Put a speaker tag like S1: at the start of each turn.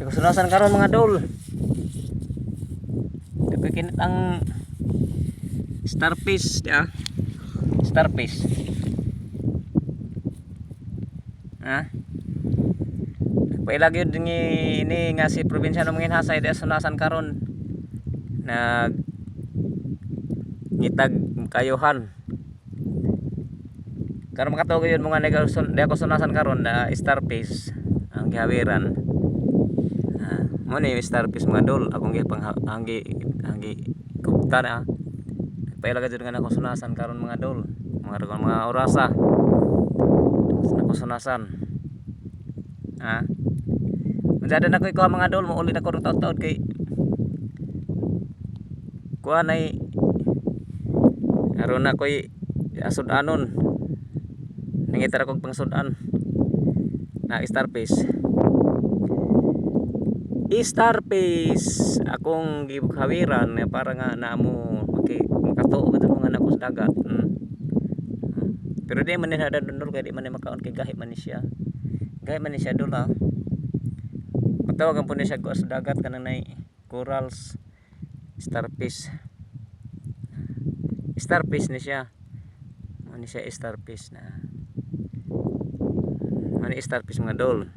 S1: Sunasan karon, mga dol. Kinit ang starfish, di ah. Starfish. Ha? Paila gyud ni ni nga si probinsyano mga hasay di sunasan karon. Nag ngitag kayuhan. Karon makatuo gyud mga nag di ako sunasan karon na starfish ang gihawiran. Ah, mo ni yung starfish, mga dol, akong gipang anggi anggi kupta na. Paila gyud nga nako sunasan karon, mga dol. Mga orasa. Nako sunasan. Ha? Unsa na ko ikuha, mga dol, mo uli na ko rong taud-taud kay kuha nay aron na ko'y asud-anon. Nangita ra kog pangsud-an na starfish. Starfish akong gihawiran nga para nga naamo maki makatuo gud mga nako sa dagat. Pero di man ni hada dol kay di man ni makaon kay gahi man ni siya. Gahi man ni siya, dol, ha. Matawagan po ni siya sa dagat kanang nay corals, starfish. Starfish ni siya. Mo ni siya starfish na. Mo ni starfish, mga dol.